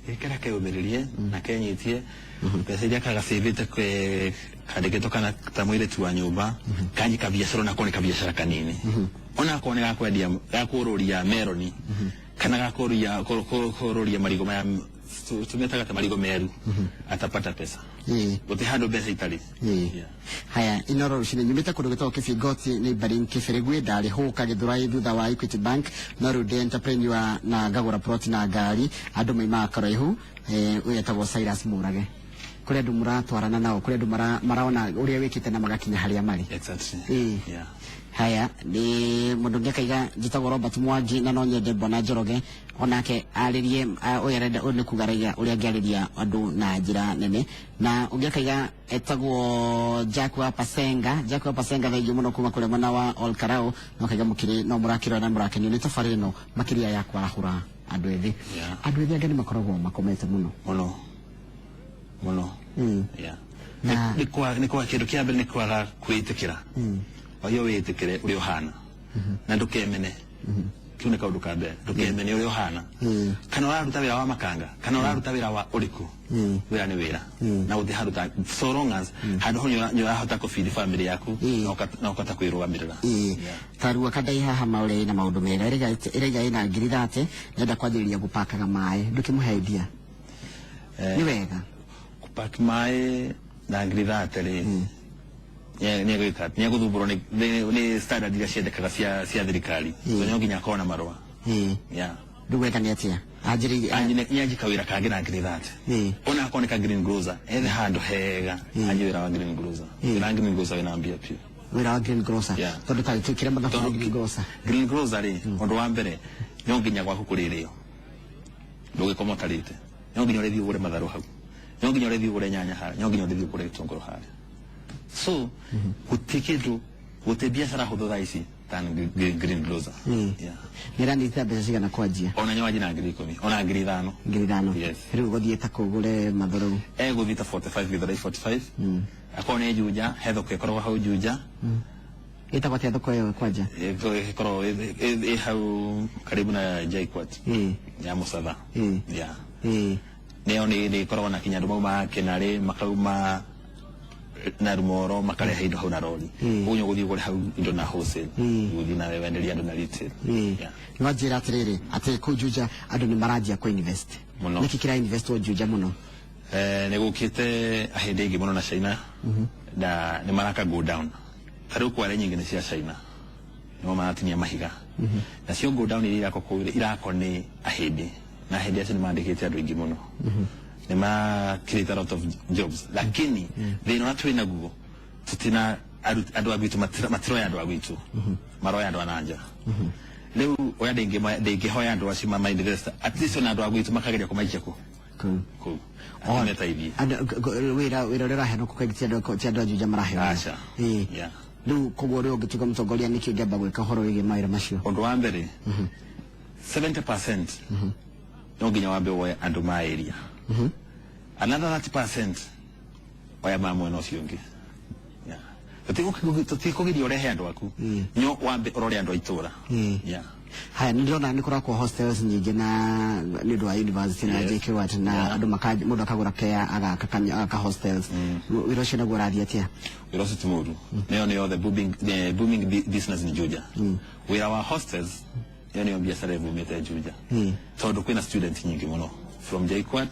Gĩkĩra keyũmĩrĩrie na kenyitie mbeca iria kagacĩvĩte kandĩkĩtwo kana ta mũirĩtu wa nyũmba, kanji kabiacara, onako nĩ kabiacara kanini, onakorwo nĩ gakwendia, gakũrũria meroni kana gakũrũria kũrũria marigũ maya tũmetaga ta marigũ meru, atapata pesa. Gũtirĩ handũ mbeca itarĩ. Yeah. Haya, Inoro rucini nyumite kundu gwitagwo Kibingoti nĩ Barin Kibirigwi, ndarĩ hũka Githurai thutha wa Equity Bank, no rĩu ndĩ entrepreneur na ngagũra plot na ngari. Andũ maimaga karaihu. Ũyũ etagwo Cyrus Mũrage. Kũrĩ andũ mũratwarana nao, kũrĩ andũ maraona ũrĩa wĩkĩte na magakinya harĩa marĩ. Exactly. Yeah. Haya, nĩ mũndũ ũngĩ akaiga, njĩtagwo Robert Mwangi na no nyende Bwana Njoroge onake arĩrie ũyũ arenda, ũyũ nĩ kuga araiga ũrĩa angĩarĩria andũ na njĩra nene. Na ũngĩ akaiga etagwo Jack wa Pasenga. Jack wa Pasenga, thaingĩ mũno kuma kũrĩa mwena wa Olkarau, no akaiga mũkĩrĩ no mũrakĩrora na mũrakenio nĩ tabarĩra ĩno makĩria ya kwarahũra andũ ethĩ. Andũ ethĩ angĩ nĩ makoragwo makomete mũno. Mũno mũno. Yeah. Nĩ kwa kĩndũ kĩa mbere nĩ kwaga kwĩĩtĩkĩra. Wagio wĩĩtĩkĩre ũrĩa ũhana na ndũkemene. Kĩu nĩ kaũndũ ka mbere, ndũkemene ũrĩa ũhana, kana ũraruta wĩra wa makanga kana ũraruta wĩra wa ũrĩkũ, wĩra nĩ wĩra na gũtirĩ handũ ta so long as handũ hau nĩ ũrahota kũbidi family yaku na ũkahota kwĩrũgamĩrĩra. Yeah. Tarua kandai haha maũrĩa ĩna maũndũ mega, ĩraiga ĩna 30,000, nenda kwanjĩrĩria gũpakaga maĩ, ndũkĩmũhe idea? Nĩ wega. Kupaki maĩ na 30,000 rĩ, nĩ egũthumbũrwo nĩ standard iria ciendekaga cia thirikari, so no nginya akorwo na marũa. Yeah. Rĩu wega nĩ atĩa anjĩrĩirie? Nyanji kawĩra kangĩ na 30,000, ona akorwo nĩ ka green grocer, ethe handũ hega anjie wĩra wa green grocer. Wĩra wa green grocer wĩna mbia piũ. Wĩra wa green grocer? Yeah. Tondũ ta twĩkĩre mathabu ma green grocer. Green grocer rĩ, ũndũ wa mbere no nginya gwaku kũrĩrĩo, ndũgĩkoma ũtarĩte. No nginya ũrĩthiĩ ũgũre matharũ hau, no nginya ũrĩthiĩ ũgũre nyanya harĩa, no nginya ũrĩthiĩ ũgũre gĩtũngũrũ harĩa. So gũtirĩ kĩndũ, gũtirĩ biacara hũthũ thaa ici than green grocer. Yeah. Nĩ ĩranyita mbeca cigana kwanjia? Ona nyowanji na 10,000, ona 5,000. 5,000? Yes. Rĩu gũthiĩ ta kũgũre matharũ? Egũthiĩ ta 45, Githurai 45, akorwo nĩ Juja, he thoko ĩkoragwo hau Juja. Ĩtagwo atĩa thoko ĩyo kwanja? Ĩkoragwo ĩ hau karibu na JKUAT ya Mũcatha. Yeah. Nĩyo nĩ ĩkoragwo na kinya andũ maumaga Kĩnarĩ, makauma na Rumoro, makarehe indo hau na rori. Ũguo nĩ ũgũthiĩ ũgũre hau indo na wholesale, ũgũthiĩ nawe wenderie andũ na retail. Yeah. Nĩwanjĩra atĩrĩrĩ, atĩ kũu Juja andũ nĩ maranjia kũ invest. Mũno. Nĩkĩ kĩra investwo Juja mũno? Nĩ gũkĩte ahĩndĩ aingĩ mũno na China na nĩ maraka go down. Ta rĩu kware nyingĩ nĩ cia China, nĩmo maratinia mahiga, nacio go down iria irakwo kũu irakwo nĩ ahĩndĩ, na ahĩndĩ acio nĩ mandĩkĩte andũ aingĩ mũno, nĩ ma create a lot of jobs. Lakini thĩna ũrĩa twĩ naguo, tũtina andũ a gwitũ, matiroya andũ a gwitũ, maroya andũ a nanja. Rĩu oya ndĩngĩhoya andũ acio ma invest, at least ona andũ a gwitũ makageria kũmaikia kũ kũu. Kũu atĩ metaithie. Wĩra ũrĩa ũraheanwo kũu kaingĩ ti andũ a Juja maraheo. Aca. Yeah. Rĩu koguo rĩu ũngĩtuĩka mũtongoria, nĩkĩ ũngĩamba gwĩka ũhoro wĩgiĩ mawĩra macio? Ũndũ wa mbere, 70% no nginya wambe woe andũ ma area, another 30% oya ma mwena ũcio ũngĩ. Yeah. Tũtikũgiria ũrehe andũ aku, nyo wambe ũrore andũ a itũra. Yeah. Haya, nĩ ndĩrona nĩ kũrakwo hostels nyingĩ na nĩ ũndũ wa university na JKUAT na andũ maka mũndũ akagũra kea agaka agaka hostels. Wĩra ũcio naguo ũrathiĩ atĩa? Wĩra ũcio ti mũru, nĩyo the booming business in Juja. Wĩra wa hostels, ĩyo nĩyo biacara ĩbumĩte Juja, tondũ kwĩna student nyingĩ mũno from JKUAT,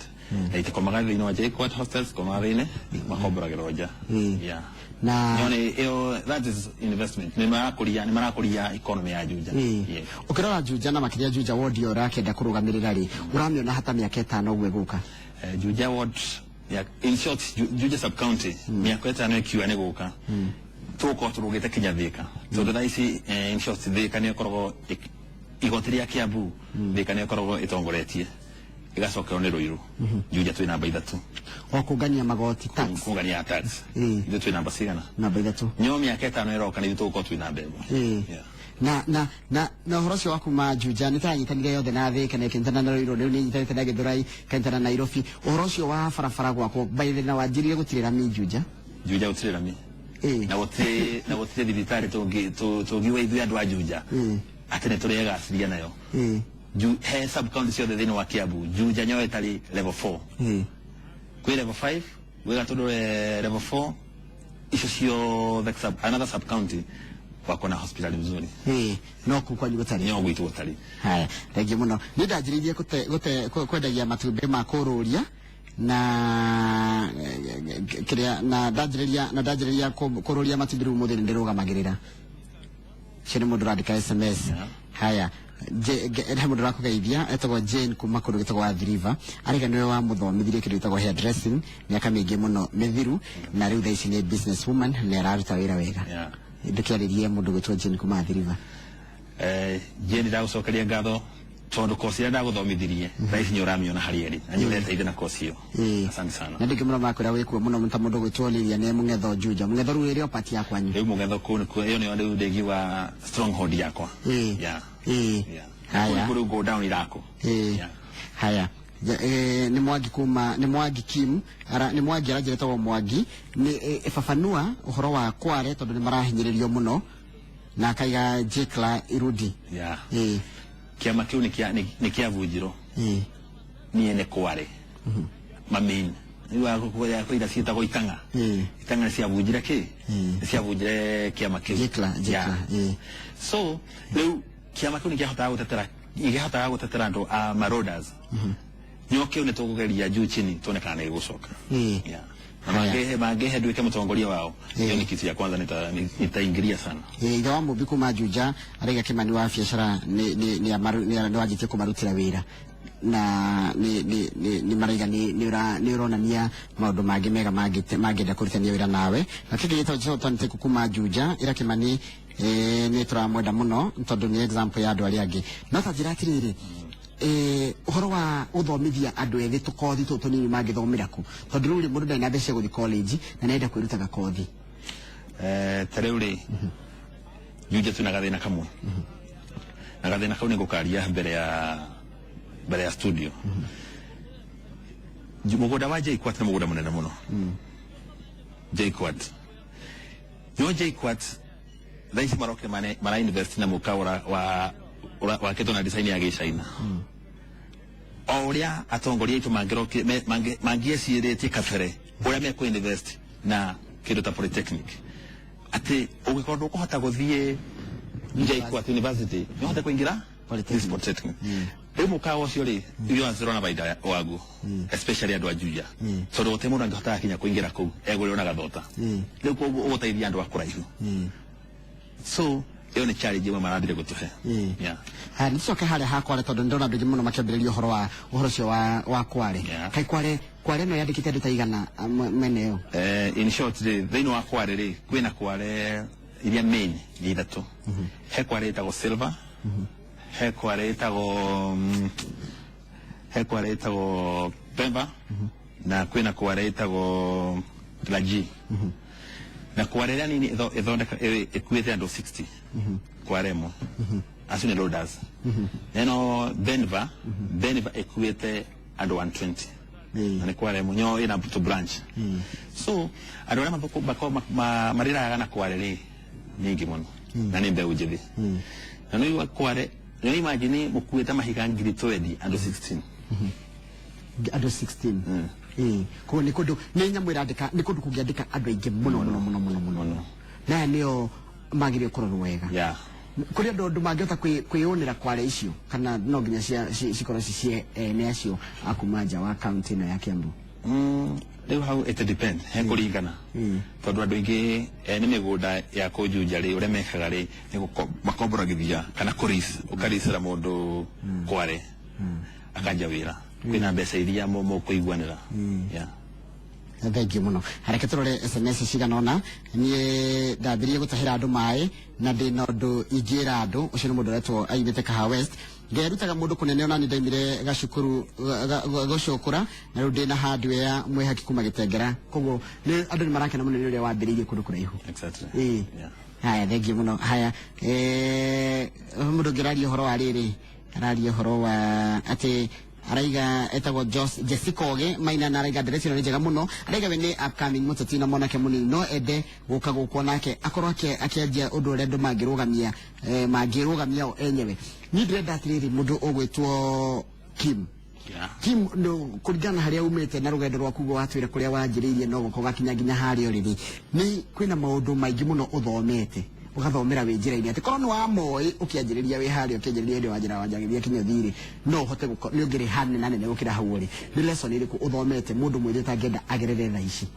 na itikomaga thĩinĩ wa JKUAT hostels, komaga thĩinĩ makomboragĩrwo nja. Yeah. Na Nĩyo ĩyo, that is investment, nĩ marakũria economy ya Juja. Yes. Ũkĩrora Juja na makĩria Juja ward ĩyo ũrakĩenda kũrũgamĩrĩra rĩ, ũramĩona hata mĩaka 5 ũguo ĩgũka? Juja ward, yeah, in short Juja sub county, mĩaka 5 ĩkiuga nĩ gũka tũgũkorwo tũrũgĩte kinya Thika, tondũ thaa ici in short Thika nĩ ĩkoragwo igoti rĩa Kiambu, Thika nĩ ĩkoragwo ĩtongoretie. Ĩgacokerwo nĩ Ruiru. Juja twĩ namba 3. O kũngania magoti, tax. Kũngania tax. Ithuĩ twĩ namba cigana? Namba 3. Nyo mĩaka 5 ĩroka nĩ ithuĩ tũgũkorwo twĩ namba 1. Yeah. Na ũhoro ũcio wa kuma Juja nĩ taranyitanire yothe na Thika na ĩkĩnyitana na Ruiru, rĩu nĩ ĩnyitanĩte na Gĩthũrai, ĩkanyitana na Nairobi. Ũhoro ũcio wa barabara gwakwo by the na wanjĩrire gũtirĩ rami Juja. Juja gũtirĩ rami. Na gũtirĩ thibitarĩ tũngiuga ithuĩ andũ a Juja atĩ nĩ tũregaciria nayo. He sub county ciothe thĩinĩ wa Kiambu, Juja nyoyo ĩtarĩ level 4. Kwĩ level 5, gwĩ Gatũndũ level 4, icio ciothe another sub county wako na hospitali mzuri. No kũu kwanyu gũtarĩ. Nyo gwitũ gũtarĩ. Haya, thengiũ mũno. Niĩ ndanjĩrĩirie kwendagia matumbĩ ma kũrũria na kĩrĩa na ndanjĩrĩria kũrũria matumbĩ, rĩu mũthĩ nĩ ndĩrũgamagĩrĩra. Ũcio nĩ mũndũ ũrandĩka SMS. Haya, he mũndũ ũrakũgeithia etagwo Jane kuma kũndũ gĩtagwo Athi River, arĩga nĩwe wamũthomithirie kĩndũ gĩtagwo hair dressing mĩaka mĩingĩ mũno mĩthiru, na rĩu thaa ici nĩ business woman, nĩ araruta wĩra wega. Ndũkĩarĩrie mũndũ gwĩtwo Jane kuma Athi River. Jane, ndagũcokeria ngatho tondũ kosi ĩrĩa ndagũthomithirie thaa ici nĩ ũramĩona harĩa ĩrĩ na nĩ ũreteithia na kosi ĩyo. Asante sana. Na ndingĩ mũno makwĩra wĩkuo mũno ta mũndũ gwĩtwo Lilian Mũng'etho Juja. Mũng'etho rĩu ĩrĩ o pati ya kwanyu. Rĩu Mũng'etho kũu nĩkuo, ĩyo nĩyo rĩu ndĩngiuga stronghold yakwa. Haya. Kũu rĩu go down irako. Haya. Nĩ Mwangi kuma, nĩ Mwangi Kim ara, nĩ Mwangi aranjĩra etagwo Mwangi nĩ fafanua ũhoro wa Kware tondũ nĩ marahinyĩrĩrio mũno na akaiga Jekla irudi. Kĩama kĩu nĩ kĩabunjirwo niĩ nĩ Kware mamin kwä ciĩtagwo itang'a. Itang'a nĩ ciabunjire kĩ? Nĩ ciabunjire kĩama kĩu. Jekla, Jekla. So rĩu kĩama kĩu nĩ kĩahotaga gũtetera, nĩ kĩahotaga gũtetera andũ a marauders. Nyo kĩu nĩ tũkũgeria juu chini tuone kana nĩ gĩgũcoka. Na mangĩhe nduĩke mũtongoria wao, hiyo ni kitu ya kwanza nitaingilia sana. Ithe wa Mũmbi kuma Juja araiga Kĩmani wa biacara nĩ wanjĩtie kũmarutĩra wĩra na nĩ maraiga nĩ ũronania maũndũ mangĩ mega mangĩenda kũrutithania wĩra nawe. Na kĩngĩ gĩtagwo Johnson Teku kuma Juja ĩra Kĩmani nĩ tũramwenda mũno tondũ nĩ example ya andũ arĩa angĩ. No ta njĩra atĩrĩrĩ, ũhoro wa gũthomithia andũ ethĩ tũkothi tũtũ tũnini mangĩthomera kũ? Tondũ rĩu rĩ, mũndũ ndarĩ na mbeca cia gũthiĩ college na nĩarenda kwĩruta gakothi. Ta rĩu rĩ, Juja twĩna gathĩna kamwe, na gathĩna kau nĩ ngũkaria mbere ya studio. Mũgũnda wa JKUAT nĩ mũgũnda mũnene mũno. JKUAT, no JKUAT thaa ici marokire mara invest na mũka wa wakĩtwo na design ya gĩcaina. O ũrĩa atongoria aitũ mangĩecirĩtie kabere ũrĩa mekũ invest na kĩndũ ta polytechnic, atĩ ũngĩkorwo ndũkũhota gũthiĩ JKUAT University, nĩ ũhote kũingĩra Polytechnic. Polytechnic. Rĩu mũkawa ũcio rĩ, ithuĩ tũrona baida waguo, especially andũ a Juja, tondũ gũtirĩ mũndũ angĩhota kinya kũingĩra kũu egũrĩrwo na gathota. Rĩu koguo ũgũteithia andũ a kũraihu. So ĩyo nĩ challenge ĩmwe marambire gũtũhe. Haya, nĩtũcoke harĩa ha Kware tondũ nĩndona andũ aingĩ mũno makĩambĩrĩria ũhoro ũcio wa Kware. Kaĩ Kware ĩno yandĩkĩte andũ ta igana mwena ĩyo? In short rĩ, thĩinĩ wa Kware rĩ, kwĩna Kware iria main nĩ ithatũ. He Kware ĩtagwo Silver, he Kware ĩtagwo he Kware ĩtagwo Pemba, na kwĩna Kware ĩtagwo Laji. Na Kware ĩrĩa nini ĩthondeka ĩkuĩte andũ 60 Kware ĩmwe, acio nĩ loaders. Neno Denver ĩkuĩte andũ 120 na nĩ Kware ĩmwe nyo ĩna to branch. So andũ arĩa marĩraga na Kware rĩ nyingĩ mũno na nĩ mbeũ njĩthĩ, na nĩ wa Kware nĩ imagine mũkuĩte mahiga 20,000 andũ 16. Andũ 16. Koguo nĩ kũndũ nĩ nyamũ ĩrandĩka, nĩ kũndũ kũngĩandĩka andũ aingĩ mũno mũno mũno mũno mũno. Mũno. Na aya nĩo magĩrĩire kũrorwo wega. Kũrĩ andũ mangĩhota kwĩyũnĩra Kware icio kana no nginya cikorwo ci cie ene acio a kuma nja wa kaunti ĩno ya Kiambu? Rĩu hau it depend, he kũringana, tondũ andũ aingĩ ene mĩgũnda ya kũu Juja rĩ, ũrĩa mekaga rĩ nĩ makomboragithia kana kũris ũkarisĩra mũndũ Kware akanja wĩra kwĩna mbeca iria mũkũiguanĩra. Thengiũ mũno. Reke tũrore SMS cigana ũna. Niĩ ndambirie gũtahĩra andũ maĩ na ndĩna ũndũ ingĩra andũ. Ũcio nĩ mũndũ ũretwo aimĩte Kahawa West. Ngerutaga mundu kunene ona ni ndaimire gacukuru gucukura na riu ndina hardware mwihaki kuma gitengera koguo ni andu ni marakena muno ni uria wambiriirie kundu kuraihu. Exactly. Yeah. Haya, thank you muno. Haya, mundu ngiraria uhoro wa riri, araria uhoro wa ati araiga etagwo Jessica Oge Maina, na araiga nderetio nĩ njega mũno, araiga we nĩ upcoming mũteti na mwanake mũnini no ende gũka gũkũ nake akorwo akĩanjia ũndũ ũrĩa andũ mangĩrũgamia, mangĩrũgamia o enyewe. Niĩ ndĩrenda atĩrĩrĩ, mũndũ ũgwĩtwo Kim. Yeah. Kim, no kũringana na harĩa umĩte na rũgendo rwaku ũguo watwĩra kũrĩa wanjĩrĩirie no gũka ũgakinya nginya harĩa ũrĩ rĩ, nĩ kwĩna maũndũ maingĩ mũno ũthomete ũgathomera wĩ njĩra-inĩ atĩ korwo nĩ wamoĩ ũkĩanjĩrĩria wĩ harĩa ũkĩanjĩrĩria hĩndĩ wanjĩra wanjagĩrĩria kinya thirĩ no ũhote nĩ ũngĩrĩ hanene na nene gũkĩra hau ũrĩ. Nĩ lesson ĩrĩkũ ũthomete mũndũ mwĩthĩ ũtangĩenda agerere thaa ici?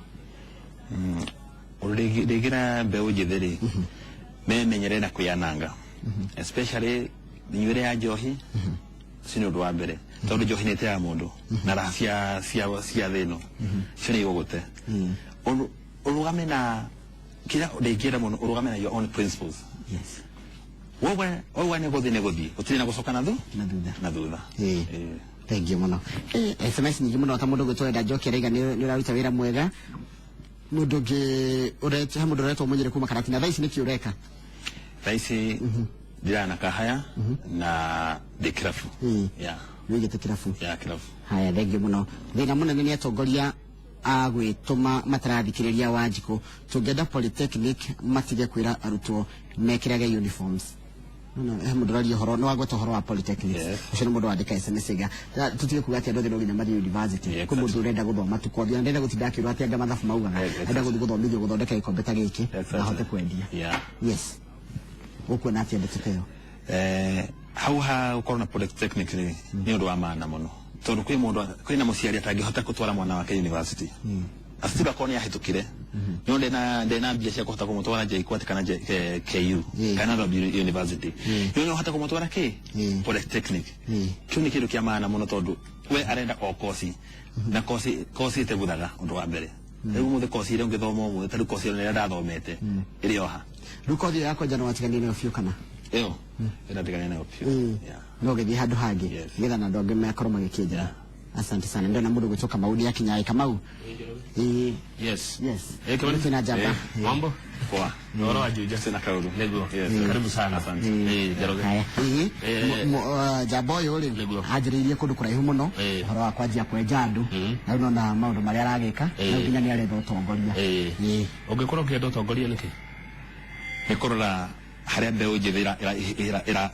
Rĩngĩra mbeũ njĩthĩ rĩ, memenyere na kwĩananga, especially mĩnyuĩre ya njohi. Ũcio nĩ ũndũ wa mbere, tondũ njohi nĩ ĩteaga mũndũ na raha cia thĩ ĩno icio nĩ igũgũte. Ũrũgame na kĩrĩa ndĩngĩenda mũno, ũrũgame na your own principles. Yes. Wewe wewe nĩ gũthiĩ, nĩ gũthiĩ, gũtirĩ na gũcoka na na thutha. Na thutha. Thank you muno. SMS nyingĩ mũno ta mũndũ gwĩtwo Enda Njoki araiga nĩ ũraruta wĩra mwega. Mũndũ ũngĩ ũretwo, he mũndũ ũretwo Mũnyĩrĩ kuma Karatina. Thaa ici nĩkĩ ũreka? Thaa ici ndĩrana kahaya na ndĩ kĩrabu. Yeah. Wĩigĩte kĩrabu? Ya, kĩrabu. Haya, thank you muno. Thĩna mũnene nĩ atongoria a gwĩtũma matarathikĩrĩria Wanjikũ. Tũngĩenda polytechnic matige kwĩra arutwo mekĩrage uniforms. No, he mũndũ ũraria ũhoro, nĩ wagweta ũhoro wa polytechnics. Yes. Ũcio nĩ mũndũ wandĩka SMS ĩga. Tũtige kuga atĩ andũ othe no nginya mathiĩ university. Yeah, Kwĩ mũndũ ũrenda gũthoma tu kothi, ona ndenda gũtinda akĩrwo atĩ anga mathabu maugaga. Enda gũthiĩ gũthomithio gũthondeka gĩkombe ta gĩkĩ na ahote kwendia. Yes. Ũkuona atĩa ndeto ta ĩyo? Hau ha gũkorwo na polytechnic rĩ, nĩ ũndũ wa maana mũno, tondũ kwĩ mũndũ, kwĩna mũciari atangĩhota gũtwara mwana wake university, asitiba akorwo nĩ ahĩtũkire, no ndena mbia cia kũhota kũmũtwara JKUAT kana KU kana Nairobi University, no nĩ ũhota kũmũtwara kĩ polytechnic. Kĩu nĩ kĩndũ kĩa maana mũno, tondũ we arenda o kosi na kosi ĩtebuthaga. Ũndũ wa mbere, rĩu ũmũthĩ kosi ĩrĩa ũngĩthoma ũmũthĩ, ta rĩu kosi ĩrĩa ndathomete ĩrĩ oha. Rĩu kothi ĩyo ya kwenja no watiganire nayo biũ kana? Ĩyo ĩratiganire nayo biũ. Yeah. No ũgĩthiĩ handũ hangĩ Yes. nĩgetha na andũ angĩ makorwo magĩkĩenjera. Asante sana. Ndona mũndũ gwĩtwo Kamau nĩ akinya. Kamau. Yes. Yes. Kimani? Twĩna njamba. Mambo? Poa. Ũhoro wa Juja? Sina kaũndũ. Nĩguo. Yes. Karibu sana. Asante. Njoroge. Haya. Njamba ũyũ rĩ Nĩguo. anjĩrĩirie kũndũ kũraihu mũno ũhoro wa kwanjia kwenja andũ, na rĩu nona maũndũ marĩa aragĩka, na rĩu nginya nĩ aretha ũtongoria. Ũngĩkorwo ũkĩenda ũtongoria nĩkĩ? Nĩ kũrora harĩa mbeũ njĩthĩ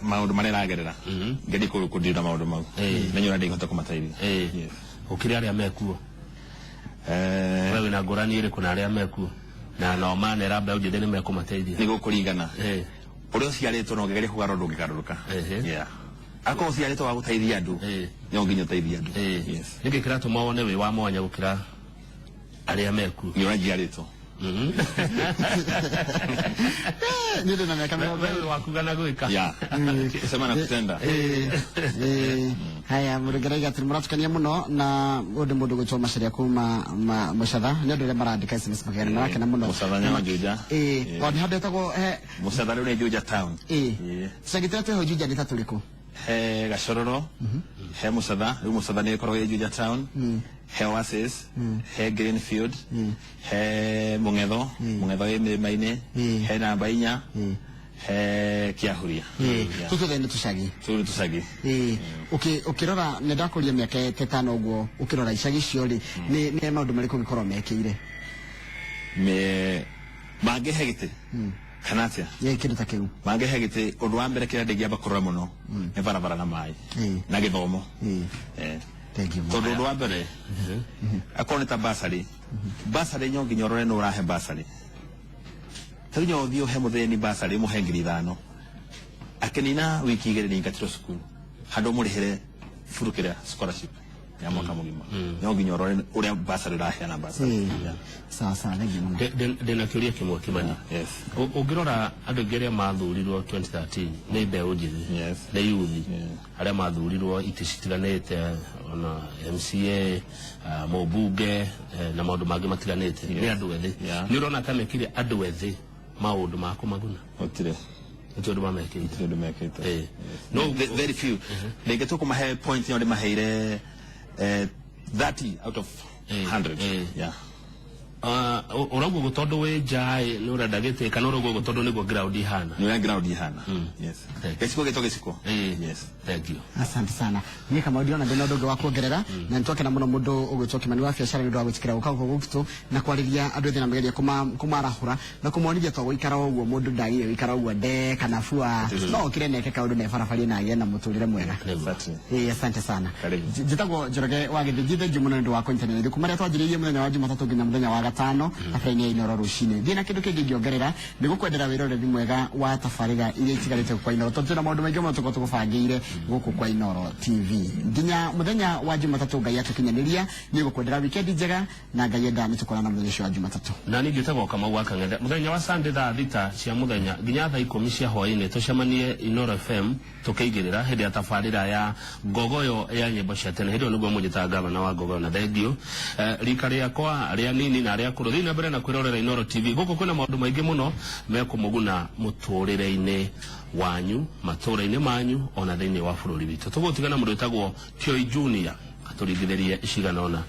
maũndũ marĩa ĩragerera, ngerie kũndira maũndũ mau, menye ũrĩa ndĩngĩhota kũmateithia. Yes. Ũkĩrĩ arĩa mekuo. We wĩna ngũrani ĩrĩkũ na arĩa mekuo? Na nao manera mbeũ njĩthĩ nĩ mekũmateithia. Nĩ gũkũringana ũrĩa ũciarĩtwo, na ũngĩgeria kũgarũra ndũngĩgarũrũka. Yeah. Akorwo ũciarĩtwo wa gũteithia andũ, no nginya ũteithie andũ. Yes. Nĩkĩ kĩratũma wone wĩ wa mwanya gũkĩra arĩa mekuo? Nĩ ũrĩa njiarĩtwo. Niĩ ndĩ na mĩaka 20. Wewe wakuga na gwĩka. Yeah. Kusema na kutenda. Haya, mũrũngĩraiga atĩ mũratukania mũno na ũyũ nĩ mũndũ gwĩtwo Macharia kuma Mũcatha. Nĩ andũ arĩa marandĩka SMS makegana marakena mũno. Mũcatha nĩ wa Juja. O nĩ handũ hetagwo he Mũcatha rĩu nĩ Juja town. Tũcagi tũrĩa twĩho Juja nĩ ta tũrĩkũ? He Gachororo, he Mũcatha, rĩu Mũcatha nĩ ĩkoragwo ĩ Juja town, he Oasis, he Greenfield, he Mũng'etho, Mũng'etho ĩ mĩrĩma-inĩ, he namba 4, he Kĩahuria. Yeah. Tũtũ othe nĩ tũcagi? Tũu nĩ tũcagi. Ũkĩrora nĩ ndakũria mĩaka ta ĩtano ũguo, ũkĩrora icagi icio rĩ, nĩ maũndũ marĩkũ ũngĩkorwo mekĩire? Me mangĩhe gĩtĩ kana atĩa? Kĩndũ ta kĩu. Mangĩhe gĩtĩ, ũndũ wa mbere kĩrĩa ndĩngĩamba kũrora mũno nĩ barabara na maĩ na gĩthomo. Thank you. Tondũ ũndũ wa mbere, akorwo nĩ ta basarĩ, basarĩ nyo nginya ũrore nũ ũrahe basarĩ. Ta rĩu nyo ũthiĩ ũhe mũthĩni basarĩ, ũmũhe 5,000, akĩnina wiki 2 nĩ aingatirwo cukuru, handũ ũmũrĩhĩre buru kĩrĩa scholarship ya mwaka mũgima. No nginya ũrore ũrĩa basarĩ ũraheana basarĩ. Yeah. Sawa sawa, thank you mũno. Ndĩna kĩũria kĩmwe, Kimani. Yes. Ũngĩrora andũ aingĩ arĩa mathurirwo 2013 nĩ mbeũ njĩthĩ, nĩ yuthi, arĩa mathurirwo itĩ citiganĩte, ona MCA, mũmbunge, na maũndũ mangĩ matiganĩte, nĩ andũ ethĩ. Nĩ ũrona ta mekire andũ ethĩ maũndũ ma kũmaguna? Gũtirĩ. Nĩ tondũ mamekĩte. Gũtirĩ ũndũ mekĩte. No Very few. Rĩngĩ tũkũmahe point no ndĩmaheire 30 out of 100. Yeah. Ũrauga ũguo tondũ wĩ nja ĩ, nĩ ũrenda gĩtĩ, kana ũrauga ũguo tondũ nĩguo ground ihana? Nĩ ũrĩa ground ihana, yes. Thank you. Gĩciko gĩtwo gĩciko. Yes. Thank you. Asante sana. Niĩ Kamau ndĩrona ndĩna ũndũ ũngĩ wa kuongerera, na nĩtwakena mũno mũndũ ũgwĩtwo Kĩmani wa biacara nĩ ũndũ wa gwĩtĩkĩra gũka gũkũ gwitũ na kwarĩria andũ ethĩ na mageria kũmarahũra na kũmonithia to gũikara ũguo, mũndũ ndagĩrĩire gũikara ũguo nde kana bua, no okire neke kaũndũ na ebarabarie na agĩe na mũtũrĩre mwega. Exactly. Asante sana. Karibu. Njĩtagwo Njoroge wa Gĩthĩnji. Thengiũ mũno nĩ ũndũ wa kũnyitanĩra ithuĩ kuma rĩrĩa twanjĩrĩirie mũthenya wa Jumatatũ nginya mũthenya wa gatano tabarĩra-inĩ ya Inooro rũcinĩ. Thiĩ na kĩndũ kĩngĩ ingĩongerera nĩ gũkwendera wĩroreri mwega wa tabarĩra iria itigarĩte kwa Inooro, tondũ twĩna maũndũ maingĩ mũno tũkorwo tũgũbangĩire gũkũ kwa Inooro TV nginya mũthenya wa Jumatatũ. Ngai atũkinyanĩria, niĩ gũkwendera wikendi njega, na Ngai enda nĩ tũkorana mũthenya ũcio wa Jumatatũ. Na niĩ njĩtagwo Kamau wa Kang'ethe. Mũthenya wa Sunday thaa 6 cia mũthenya nginya thaa 10 cia hwaĩ-inĩ tũcemanie Inooro FM tũkĩigĩrĩra hĩndĩ ya tabarĩra ya Ngogoyo ya nyĩmbo cia tene. Hĩndĩ ĩyo nĩguo mũnjĩtaga gavana wa Ngogoyo. Na thengiũ, rika rĩakwa rĩa nini na arĩa akũrũ, thiĩ na mbere na kwĩrorera Inooro TV. Gũkũ kwĩna maũndũ maingĩ mũno mekũmũguna mũtũrĩre-inĩ wanyu, matũũra-inĩ manyu, ona thĩinĩ wa bũrũri witũ. Tũgũtigana mũndũ wĩtagwo Kioi Junior atũringithĩrie cigana ũna.